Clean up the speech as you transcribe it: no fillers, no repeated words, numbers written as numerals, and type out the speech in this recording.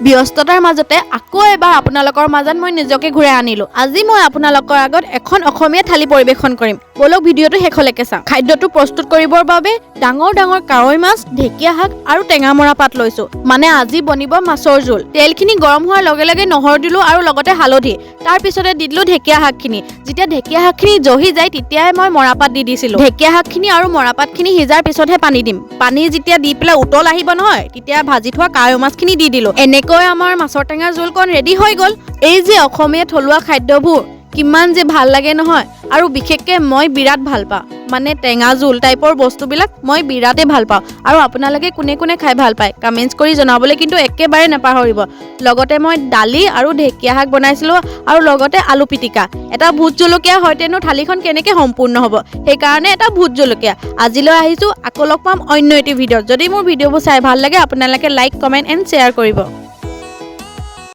ব্যস্ততাৰ মাজতে আকৌ এবাৰ আপোনালোকৰ মাজত মই নিজকে ঘূৰাই আনিলোঁ। আজি মই আপোনালোকৰ আগত এখন অসমীয়া থালি পৰিৱেশন কৰিম। ব'লক, ভিডিঅ'টো শেষলৈকে চাওঁ। খাদ্যটো প্ৰস্তুত কৰিবৰ বাবে ডাঙৰ ডাঙৰ কাৱৈ মাছ, ঢেকীয়া শাক আৰু টেঙামৰা পাত লৈছোঁ। মানে আজি বনিব মাছৰ জোল। তেলখিনি গৰম হোৱাৰ লগে লগে নহৰু দিলোঁ আৰু লগতে হালধি। তাৰপিছতে দি দিলোঁ ঢেকীয়া শাকখিনি। যেতিয়া ঢেকীয়া শাকখিনি জহি যায়, তেতিয়াই মই মৰাপাত দি দিছিলোঁ। ঢেকীয়া শাকখিনি আৰু মৰাপাতখিনি সিজাৰ পিছতহে পানী দিম। পানী যেতিয়া দি পেলাই উতল আহিব নহয়, তেতিয়া ভাজি থোৱা কাৱৈ মাছখিনি দি দিলোঁ। এনেকৈ আমাৰ মাছৰ টেঙা জোলকণ ৰেডি হৈ গ'ল। এই যে অসমীয়া থলুৱা খাদ্যবোৰ কিমান যে ভাল লাগে নহয়! আৰু বিশেষকৈ মই বিৰাট ভাল পাওঁ। মানে টেঙা জোল টাইপৰ বস্তুবিলাক মই বিৰাটেই ভাল পাওঁ। আৰু আপোনালোকে কোনে কোনে খাই ভাল পায়, কমেণ্টছ কৰি জনাবলৈ কিন্তু একেবাৰে নাপাহৰিব। লগতে মই দালি আৰু ঢেকীয়া শাক বনাইছিলোঁ আৰু লগতে আলু পিটিকা। এটা ভোট জলকীয়া হয়তেনো থালিখন কেনেকৈ সম্পূৰ্ণ হ'ব? সেইকাৰণে এটা ভোট জলকীয়া। আজিলৈ আহিছোঁ, আকৌ লগ পাম অন্য এটি ভিডিঅ'ত। যদি মোৰ ভিডিঅ'বোৰ চাই ভাল লাগে, আপোনালোকে লাইক, কমেণ্ট এণ্ড শ্বেয়াৰ কৰিব।